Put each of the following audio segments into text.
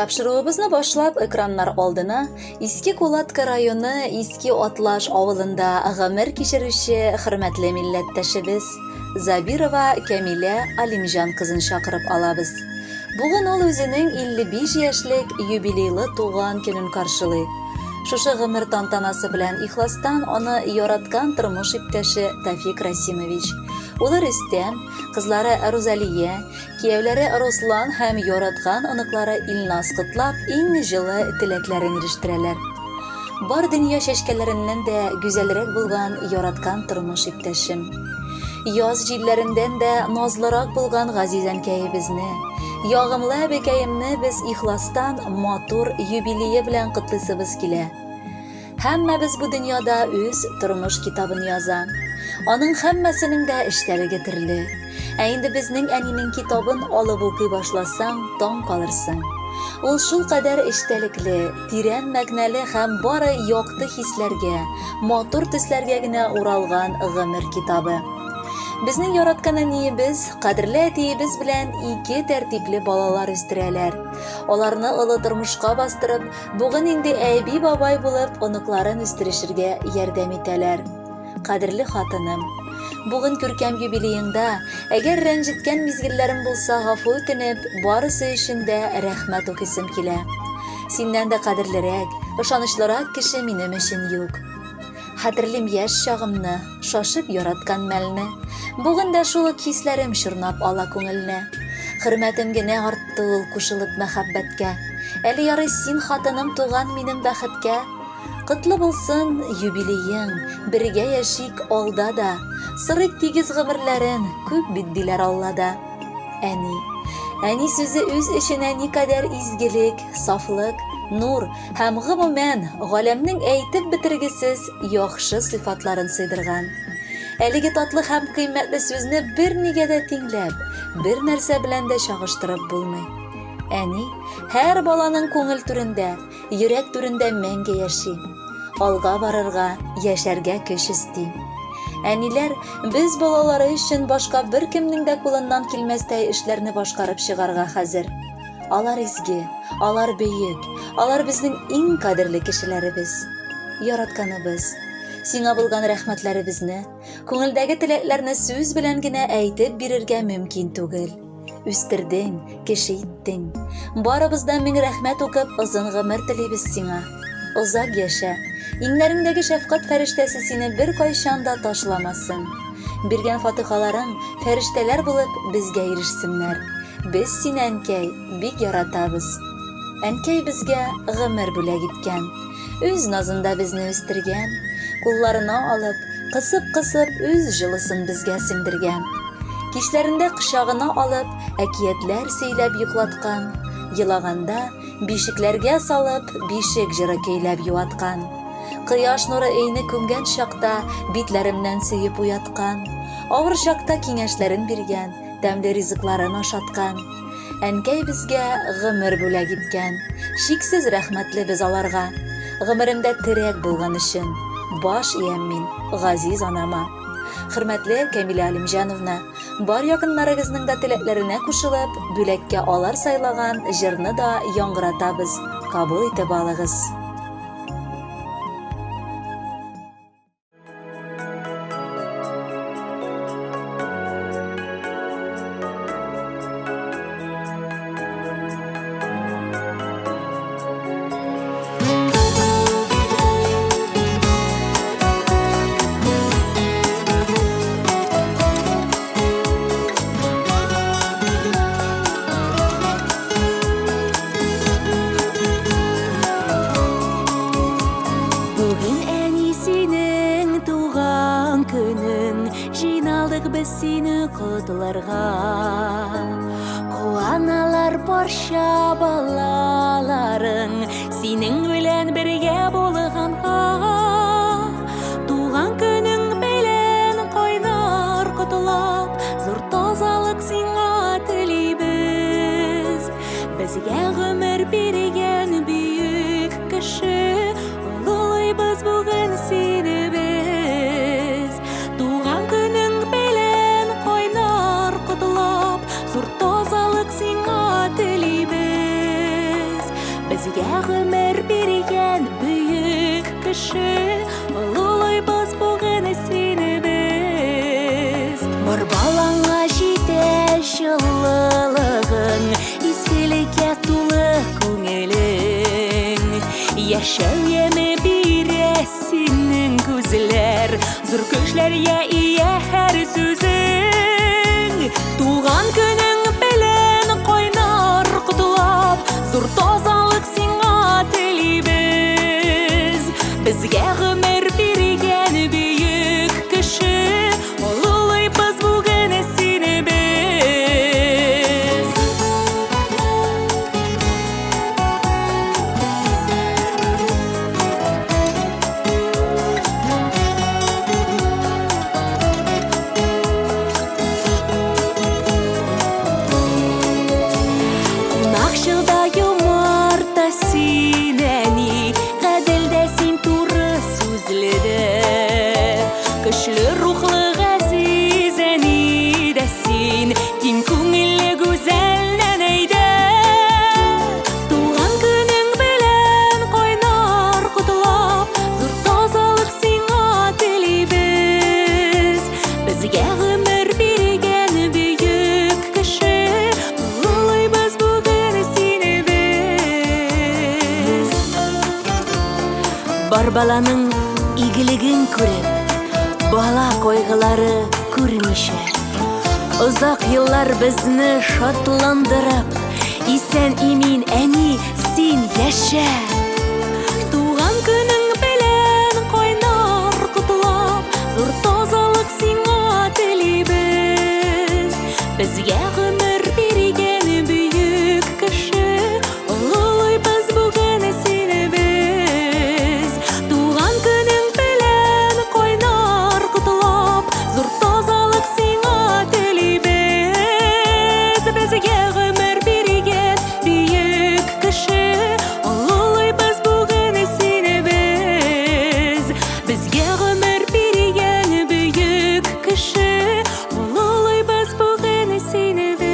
Тапшыруыбызны башлап, экраннар алдына Иске Кулатка районы Иске Атлаш авылында гомер кичерүче хөрмәтле милләттәшебез Забирова Кәмилә Алимҗан кызын чакырып алабыз. Бүген ул үзенең 55 яшьлек юбилейлы туган көнен каршылый. Шушы гомер тантанасы белән ихластан аны яраткан тормыш иптәше Тафик Расимович, улы Рөстәм, кызлары Рузалия, Кияүләре Руслан һәм яраткан оныклары Илназ котлап, иң җылы теләкләрен ирештерәләр. Бар дөнья чәчкәләреннән дә гүзәлрәк булган яраткан тормыш иптәшем. Яз җилләрендән дә назлырак булган газиз әнкәебезне, ягымлы әбекәемне без ихластан матур юбилее белән котлыйсыбыз килә. Һәммәбез бу дөньяда үз тормыш китабын яза. Аның һәммәсенең дә эчтәлеге төрле. Ә инде безнең әнинең китабын алып укый башласаң, таң калырсың. Ул шулкадәр эчтәлекле, тирән мәгънәле һәм бары якты хисләргә, матур төсләргә генә уралган гомер китабы. Безнең яраткан әниебез, кадерле әтиебез белән ике тәртипле балалар үстерәләр. Аларны олы тормышка бастырып, Бүген инде әби-бабай булып, оныкларын үстерешергә ярдәм итәләр. Кадерле хатыным, бүген күркәм юбилееңда, әгәр рәнҗеткән мизгелләрем булса, гафу үтенеп, барысы өчен дә рәхмәт укыйсым килә. Синнән дә кадерлерәк, ышанычлырак кеше минем өчен юк. Хәтерлим яшь чагымны, шашып яраткан мәлне. Бүген дә шул ук хисләрем чорнап ала күңелне. Хөрмәтем генә артты ул кушылып мәхәббәткә. Әле ярый син, хатыным, туган минем бәхеткә. Котлы булсын юбилеең, бергә яшик алда да. Сорыйк тигез гомерләрен, күп бит диләр Аллада. Әни. Әни сүзе үз эченә никадәр изгелек, сафлык, нур һәм гомумән, галәмнең әйтеп бетергесез яхшы сыйфатларын сыйдырган. Әлеге татлы һәм кыйммәтле сүзне бернигә дә тиңләп, бер нәрсә белән дә чагыштырып булмый. Әни һәр баланың күңел түрендә, йөрәк түрендә мәңге яши. Алга барырга, яшәргә көч өсти. Әниләр без балалары өчен башка беркемнең дә кулыннан килмәстәй эшләрне башкарып чыгарга хәзер. Алар изге, алар бөек, алар безнең иң кадерле кешеләребез. Яратканыбыз. Сиңа булган рәхмәтләребезне, күңелдәге теләкләрне сүз белән генә әйтеп бирергә мөмкин түгел. Үстердең, кеше иттең. Барыбыз да мең рәхмәт укып, озын гомер телибез сиңа. Озак яшә. Иңнәреңдәге шәфкать фәрештәсе сине беркайчан да ташламасын. Биргән фатихаларың фәрештәләр булып безгә ирешсеннәр. Без сине, әнкәй, бик яратабыз. Әнкәй безгә гомер бүләк иткән. Үз назында безне үстергән. Кулларына алып, кысып-кысып үз җылысын безгә сеңдергән. Кичләрендә кочагына алып, әкиятләр сөйләп йоклаткан. Елаганда, бишекләргә салып, бишек җыры көйләп юаткан. Кояш нуры өйне күмгән чакта битләремнән сөеп уяткан. Авыр чакта киңәшләрен биргән. Тәмле ризыкларын ашаткан. Әнкәй безгә гомер бүләк иткән. Чиксез рәхмәтле без аларга. Гомеремдә терәк булган өчен. Баш иям мин газиз анама. Хөрмәтле Кәмилә Алимҗановна, бар якыннарыгызның да теләкләренә кушылып, бүләккә алар сайлаган җырны да яңгыратабыз, кабул итеп алыгыз. Бүген әни синең туган көнең, Җыйналдык без сине котларга. Куаналар барча балаларың, Синең белән бергә булганга. Туган көнең белән кайнар котлап, Зур тазалык сиңа телибез. Безгә гомер биргән бөек кеше, Олылыйбыз бүген сине без. Туган көнең белән кайнар котлап, Зур тазалык сиңа телибез. кеше, Олылыйбыз бүген сине без. Бар балаңа җитә җылылыгың, Изгелеккә тулы күңелең. Яшәү яме бирә синең күзләр, Зур көчләргә ия һәр сүзең. Туган көнең белән кайнар котлап, Зур тазалык сиңа телибез. Безгә гомер биргән бөек кеше, Олылыйбыз бүген сине без. Кунакчыл да юмарт та син, әни, гадел дә син, туры сүзле дә. Көчле рухлы газиз әни дә син, киң күңелле гүзәл нәнәй дә. Туган көнең белән кайнар котлап, зур тазалык сиңа телибез. Безгә гомер биргән бөек кеше, олылыйбыз бүген сине без. Бар баланың игелеген күреп, бала кайгылары күрмичә, озак еллар безне шатландырып, исән-имин, әни, син яшә! Туган көнең белән кайнар котлап, зур тазалык сиңа телибез. Безгә гомер биргән бөек кеше, олылыйбыз бүген сине без. Туган көнең белән кайнар котлап, зур тазалык сиңа телибез. Безгә гомер биргән бөек кеше, олылыйбыз бүген сине без. Безгә гомер биргән бөек кеше, олылыйбыз бүген сине без.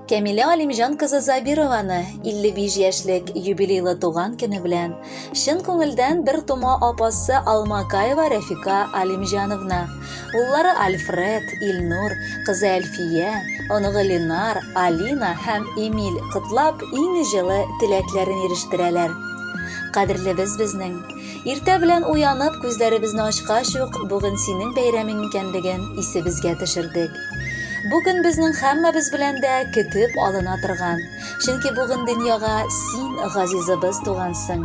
Кәмилә Алимҗан кызы Забированы 55 яшьлек юбилейлы туган көне белән чын күңелдән бер тума апасы Алмакаева Рәфика Алимҗановна, уллары Альфред, Илнур, кызы Әлфия, оныгы Ленар, Алина һәм Эмиль котлап иң җылы теләкләрен ирештерәләр. Кадерлебез безнең! Иртә белән уянып, күзләребезне ачкач ук, бүген синең бәйрәмең икәнлеген исебезгә төшердек. Бу көн безнең һәммәбез белән дә көтеп алына торган, чөнки бүген дөньяга син, газизыбыз, тугансың.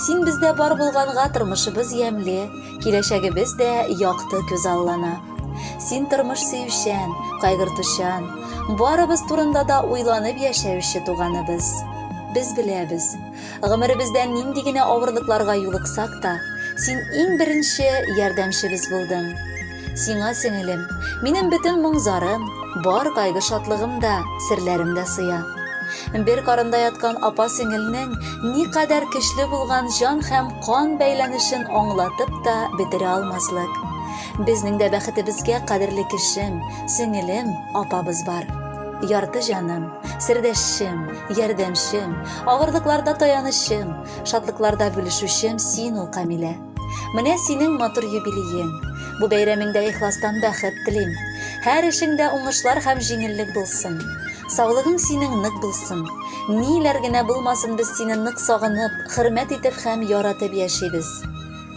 Син бездә бар булганга тормышыбыз ямьле, киләчәгебез дә якты күзаллана. Син тормыш сөючән, кайгыртучан, барыбыз турында да уйланып яшәүче туганыбыз. Без беләбез, Гомеребездә нинди генә авырлыкларга юлыксак та, син иң беренче ярдәмчебез булдың. Сиңа, сеңелем, минем бөтен моң-зарым, бар кайгы-шатлыгым да, серләрем дә сыя. Бер карында яткан апа-сеңелнең никадәр көчле булган җан һәм кан бәйләнешен аңлатып та бетерә алмаслык. Безнең дә бәхетебезгә кадерле кешем, сеңелем, апабыз бар. Ярты җаным, сердәшчем, ярдәмчем, авырлыкларда таянычым, шатлыкларда бүлешүчем син ул, Камилә. Менә синең матур юбилеең. Бу бәйрәмеңдә ихластан бәхет телим. Һәр эшеңдә уңышлар һәм җиңеллек булсын. Саулыгың синең нык булсын. Ниләр генә булмасын, без сине нык сагынып, хөрмәт итеп һәм яратып яшибез.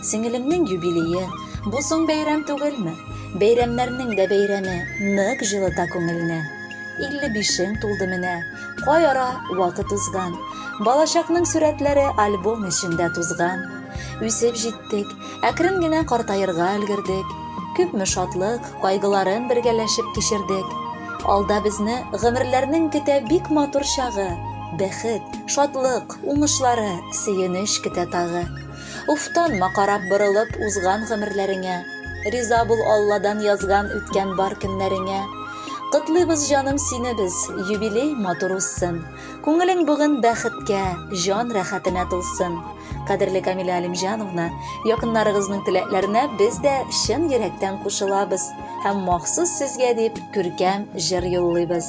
Сеңелемнең юбилее, бу соң бәйрәм түгелме? Бәйрәмнәрнең дә бәйрәме, нык җылыта күңелне. 55-ең тулды менә, кай ара вакыт узган. Балачакның сурәтләре альбом эчендә тузган. Үсеп җиттек, әкрен генә картаерга өлгердек. Күпме шатлык, кайгыларын бергәләшеп кичердек. Алда безне гомерләрнең көтә бик матур чагы, бәхет, шатлык, уңышлары, сөенеч көтә тагы. Уфтанма карап борылып узган гомерләреңә. Риза бул Алладан язган үткән бар көннәреңә. Котлыйбыз җаным сине без, юбилей матур узсын. Күңелең бүген бәхеткә, җан рәхәтенә тулсын. Кадерле Камилә Алимҗановна, якыннарыгызның теләкләренә без дә чын йөрәктән кушылабыз һәм махсус сезгә дип күркәм җыр юллыйбыз.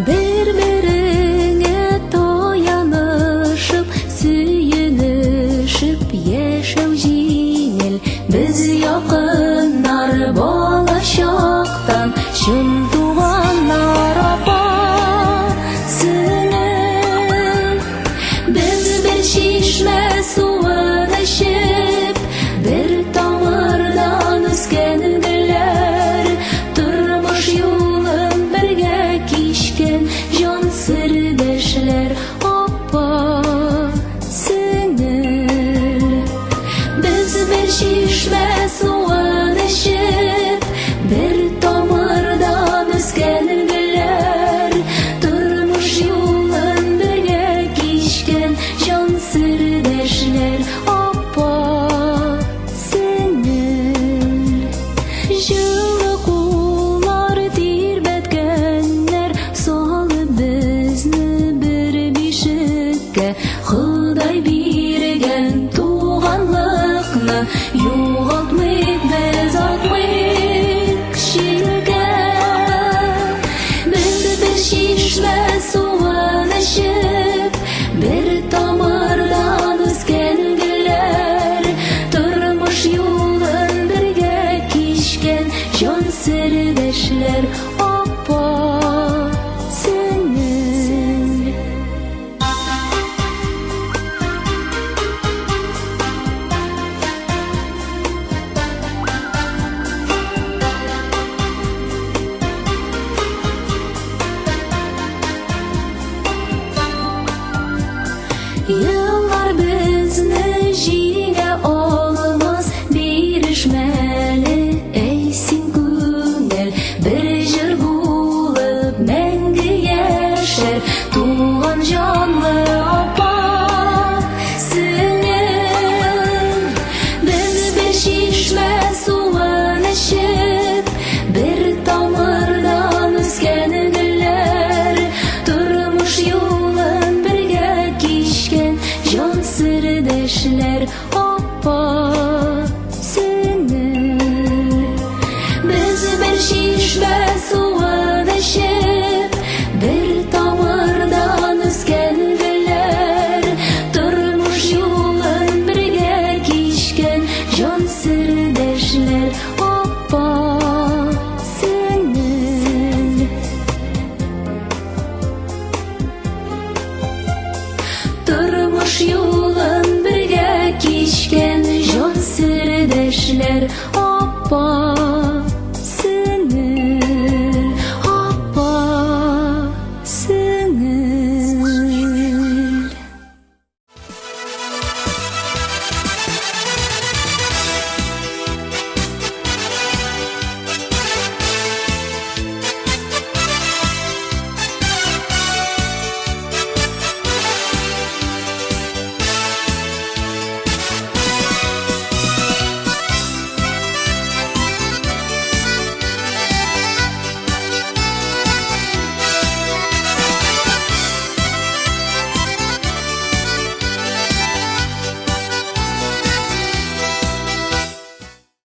Бер-береңә таянышып, сөенешеп яшәү җиңел. Без якыннар балачактан, чын туганнар апа, сеңел. Без бер чишмә суын эчеп, бер тамырдан үскән гөлләр, тормыш юлын бергә кичкән җан сердәшләр, апа, сеңел. Без бер чишмә суын эчеп, бер тамырдан үскән гөлләр, тормыш юлын бергә кичкән җан сердәшләр, апа, сеңел. Җылы куллар тирбәткәннәр, салып безне бер бишеккә, Ходай биргән туганлыкны югалтмыйк без, атмыйк читкә. Без бер чишмә суын эчеп, бер тамырдан үскән гөлләр, тормыш юлын бергә кичкән җан сердәшләр, апа, сеңел. Еллар безне җиңә алмас, бирешмәле, әй син күңел, бер җыр булып мәңге яшәр, туган җанлы апа, сеңел. Без бер чишмә суын эчеп, бер тамырдан үскән гөлләр, тормыш юлын бергә кичкән җан сердәшләр, апа, сеңел. Без бер чишмә суын эчеп, бер тамырдан үскән гөлләр, тормыш юлын бергә кичкән җан сердәшләр, апа, сеңел. Тормыш юлын бергә кичкән җан сердәшләр, апа,